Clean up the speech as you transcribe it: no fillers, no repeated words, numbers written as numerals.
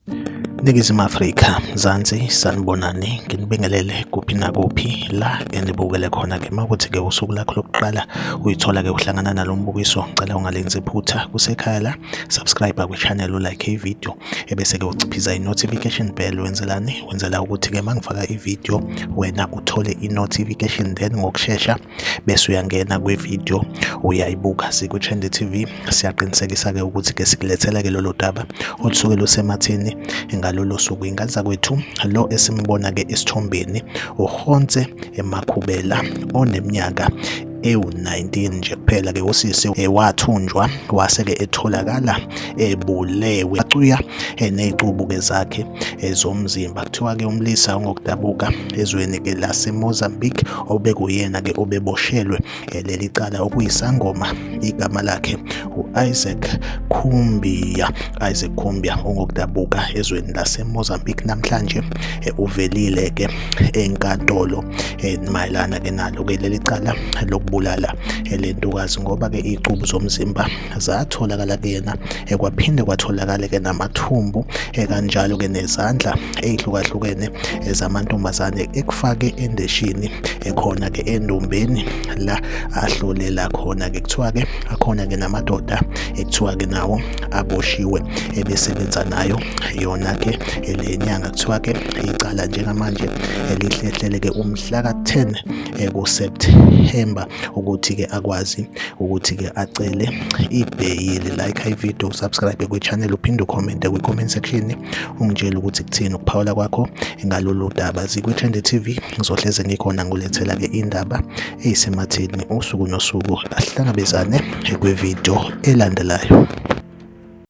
Ningizimu Afrika, Mzansi, sanibonani, nginibingelele kuphi nakuphi la enibukele khona-ke. Uma kuthi-ke usuku lakho lokuqala uyithola-ke uhlangana nalo mbukiso, ngicela ungalenzi iphutha, kusekhaya la, subscribe kwi-channel, ulike i-video, ebese-ke uciphiza i-notification bell. Wenzelani? Wenzela ukuthi-ke uma ngifaka i-video wena uthole i-notification, then ngokushesha bese uyangena kwi-video uyayibuka. Sikwi-Trendy TV, siyaqinisekisa-ke ukuthi-ke sikulethela-ke lolo daba olusuke lusematheni ngalolo suku. Ingane zakwethu, lo esimbona-ke esithombeni uHonse Emakhubela oneminyaka ewu-19 nje kuphela ke. Usisi wathunjwa wase-ke etholakala ebulewe, acuya ney'cubu-ke zakhe zomzimba. Kuthiwa-ke umlisa ongokudabuka ezweni-ke laseMozambique obekuyena-ke obeboshelwe leli cala, okuyisangoma, igama lakhe u-Isaac Khumbia. Isaac Khumbia ongokudabuka ezweni laseMozambique namhlanje uvelile-ke enkantolo mayelana ke nalo ke leli cala lokubulala le ntokazi, ngoba ke izicubu zomzimba zatholakala kuyena, kwaphinde kwatholakala ke namathumbu, kanjalo ke nezandla ezihlukahlukene zamantombazane ekufake endeshini ekhona ke endumbeni la ahlolela khona ke. Kuthiwa ke akhona ke namadoda ekuthiwa ke nawo aboshiwe ebesebenza nayo yona ke le nyanga. Kuthiwa ke icala njengamanje elihlehlele ke umhla ka-10 kuSepthemba ukuthi-ke akwazi ukuthi-ke acele ibheyili. Like i-video, subscribe kwi-channel, uphinde ukhomente kwi-comment section, ungitshele ukuthi kuthini ukuphawula kwakho ngalolu daba. Zikwi-Trendy TV, ngizohleze ngikhona ngulethela-ke indaba eyisematheni usuku nosuku. Ahlangabezane kwividiyo elandelayo.